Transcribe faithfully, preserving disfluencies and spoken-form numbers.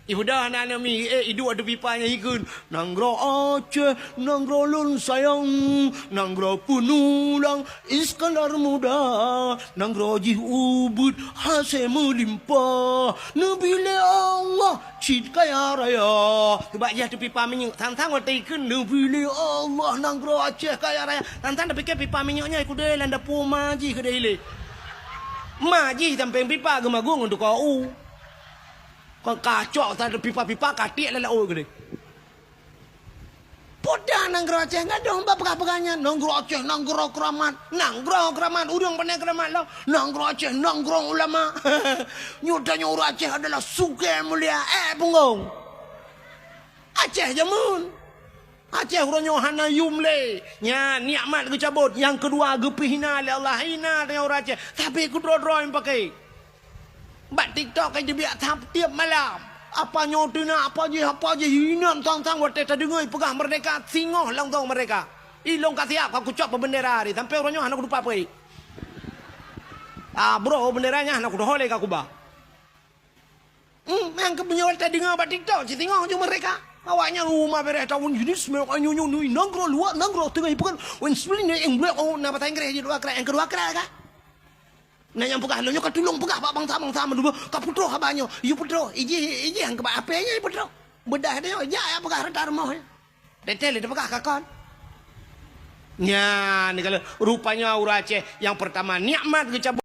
Ibudah na nami, eh, iduek ateueh pipa nyan ikheun. Nanggroe Aceh, nanggroe lôn sayang, nanggroe peunulang Iskandar Muda, nanggroe jih ubit hasé meulimpah. Neubri lé Allah cit kaya raya. Teubak jih ateueh pipa minyeuk, sang-sang watèe ikheun neubri lé Allah nanggroe Aceh kaya raya. Sang-sang tapike pipa minyeuk nyan ikudeh lam dapu ma jih keudeh ilée. Ma jih sampéng pipa geumagong ngon tukang u. Kon kacok sa pipa-pipa ka tiek lam laôt keudeh. Peue dah nanggroe Aceh gadôh bak peugah-peugah nyan? Nanggroe Aceh nanggroe keuramat, nanggroe keuramat, ureueng pane keuramat lom. Nanggroe Aceh nanggroe ulama. Nyoe tanyoe ureueng Aceh adalah sugée mulia, eh, punggong. Aceh jameun. Aceh uroe nyoe hana yum lé. Nyan nikmat geucabot. Nyang keudua geupeuhina lé Allah. Hina tanyoe ureueng Aceh. Tapi keudroe-droe nyang paké. Bak TikTok ka jibiak tham tiep malam. Apa nyoe teunak, apa jih, apa jih. Inan sang-sang watèe tadeungoe peugah merdeka, singoh langsong merdeka. Ilong ka siap, ka kucok bak bendera tadi. Sampai uroe nyoe hana kutupat peue. Ah, bro, bendera nyan hana kudoh lé ka kuba. Hmm, nyang keu meunyoe tadeungoe bak TikTok, sitingoh ju merdeka. Awaknyan uma bereh tahun jenis, nyoe nyoe nui nanggroe luwa nanggroe teungoh ipeugah. Wen sebenarnya yang boleh oh na bahasa Inggris je dua kali, yang kedua kali ka. Nah, nyang peugah lôn nyoe ka tulông peugah bak bansa-bansa meudua, ka putôh haba nyoe. Yue putôh, ijih, ijih nyang keubah apé nyoe putôh. Beudah dia, jak ya peugah rata rumoh. Teuntèe lé teupeugah ka kon. Nyan, kalau rupanya ureueng Aceh yang pertama nikmat geucabut.